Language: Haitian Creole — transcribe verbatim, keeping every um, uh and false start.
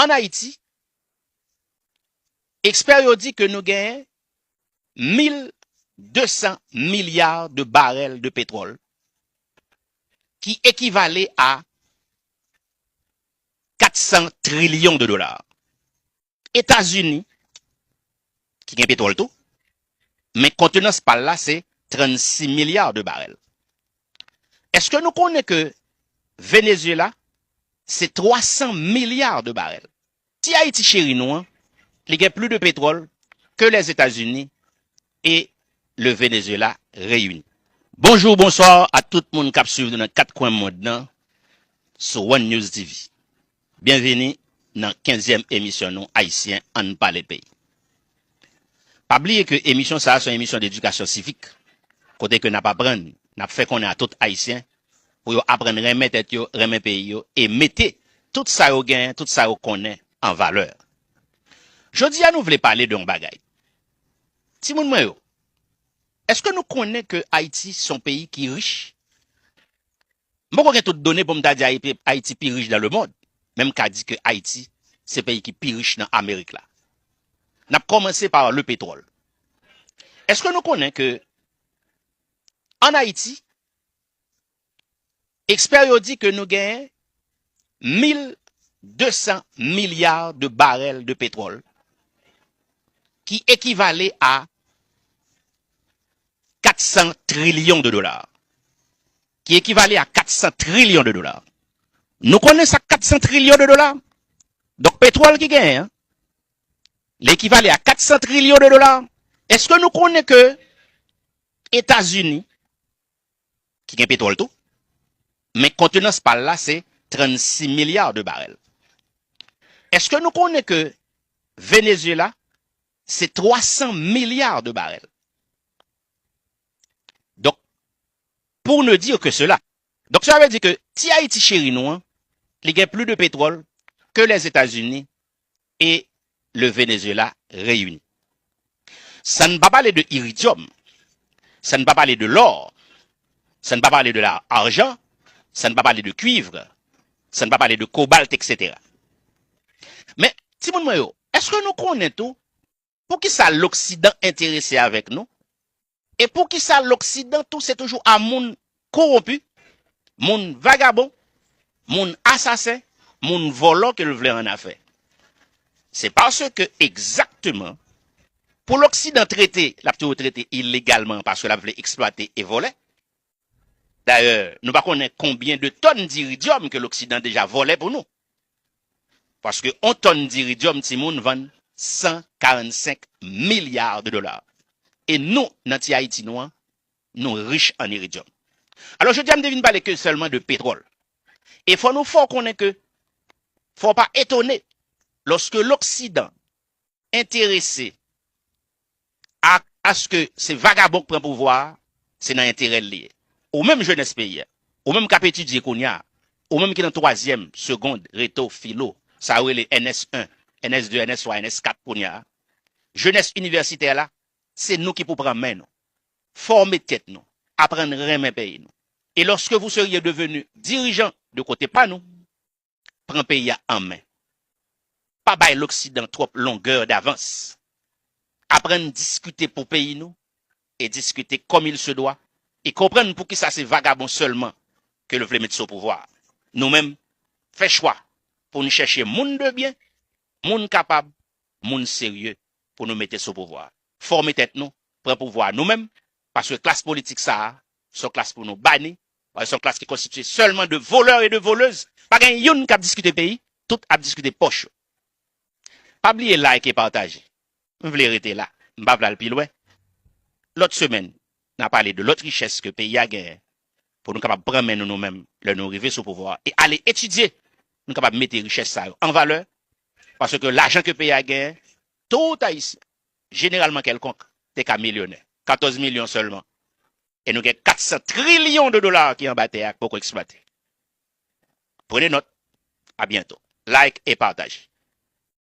Ann Ayiti, ekspè yo di ke nou genyen mil de san milya de barèl de petwòl, ki ekivale a kat san trilyon de dola. Etazini, ki gen petwòl tou, men kontenans pa l la se trannsis milya de barèl. Èske nou konnen ke Venezuela se twa san milya de barèl? Ti Ayiti cheri nou an, li gen plis de petwòl ke Lèzetazini e le Venezuela reyini. Bonjou, bonswa a tout moun k ap swiv nou nan kat kwen mond nan sou One News T V. Byenvini nan kenzyèm emisyon nou Ayisyen Ann Pale Peyi. Pa bliye ke emisyon sa a se yon emisyon dedikasyon sivik, kote ke n ap aprann, n ap fè konnen a tout Ayisyen pou yo aprann renmen tèt yo, renmen peyi yo, e mete tout sa yo genyen, tout sa yo konnen an valè. Jodi a, nou vle pale de yon bagay. Timoun mwen yo, èske nou konnen ke Ayiti se yon peyi ki rich? M poko gen tout done pou m ta di Ayiti, Ayiti pi rich dans le monde, men m ka di ke Ayiti se peyi ki pi rich nan Amerik la. N ap kòmanse pa le petwòl. Èske nou konnen ke ann Ayiti, ekspè yo di ke nou genyen mil de san milya de barèl de petwòl, ki ekivale a kat san trilyon de dola. Ki ekivale a kat san trilyon de dola. Nou konnen sa kat san trilyon de dola? Donk, petwòl ki genyen an, li ekivale a kat san trilyon de dola. Èske nou konnen ke Etazini, ki gen petwòl tou, men kontenans pa l la se trannsis milya de barèl? Èske nou konnen ke Venezuela se twa san milya de barèl? Donk, pour ne dire que cela. Donk, sa vle di ke ti Ayiti cheri nou an, li gen plis de petwòl ke Lèzetazini e le Venezuela reyini. San n pa pale de iridyòm, san n pa pale de lò, san n pa pale de la, arjan, san n pa pale de kwivre, san n pa pale de kobalt, et cetera. Men, timoun mwen yo, èske nou konnen tou poukisa Loksidan enterese avèk nou? E poukisa Loksidan tou se toujou a moun kowonpi, moun vagabon, moun asasen, moun vòlò ke l vle an afè? Se paske egzakteman, pou Loksidan trete, l ap toujou trete ilegalman paske l ap vle eksplwate e vòlè. Dayè, nou pa konnen konbyen de tòn d'iridyòm ke Loksidan deja vòlè pou nou. Paske on tòn d'iridyòm, timoun, vann san karannsenk milya de dola. E nou, nan ti Ayiti nou an, nou rich an iridyòm. Alò, jodi a, m te vin pale ke sèlman de petwòl. E fò nou fè w konnen ke, fò w pa etone, lòske Loksidan enterese a, aske se vagabon k pran pouvwa a, se nan enterè l li ye. Ou menm jenès peyi a, ou menm k ap etidye kounye a, ou menm ki nan twazyèm, segond, reto, filo, sa yo rele N S en, N S de, N S twa, N S kat kounye a, jenès inivèsitè la, se nou ki pou pran men nou, fòme tèt nou, aprann renmen peyi nou. E lorsque vous seriez devenu dirigeant de kote pa nou, pran peyi a an men. Pa bay Loksidan twòp longè davans. Aprann diskite pou peyi nou e diskite comme il se doit e konprann poukisa se vagabon sèlman ke l vle met sou pouvwa a. Nou menm, fè chwa pou n chèche moun de byen, moun kapab, moun serye pou nou mete sou pouvwa a. Fòme tèt nou, pran pouvwa a nou menm, paske klas politik sa a, se yon klas pou nou bani, paske se yon klas ki konstitye sèlman de volè e de volèz. Pa gen youn k ap diskite peyi, tout ap diskite pòch yo. Pa bliye like e pataje. M vle rete la, m pa vle al pi lwen. Lòt semèn, n a pale de lòt richès ke peyi a genyen, pou nou kapab pran men nou nou menm lè nou rive sou pouvwa a, e ale etidye, nou kapab mete richès sa yo an valè, paske lajan ke peyi a genyen, tout Ayisyen, jeneralman kèlkonk, te ka milyonè. Katòz milyon sèlman. E nou gen kat san trilyon de dola ki anba tè a k poko eksplwate. Prenez note. À bientôt. Like et partage.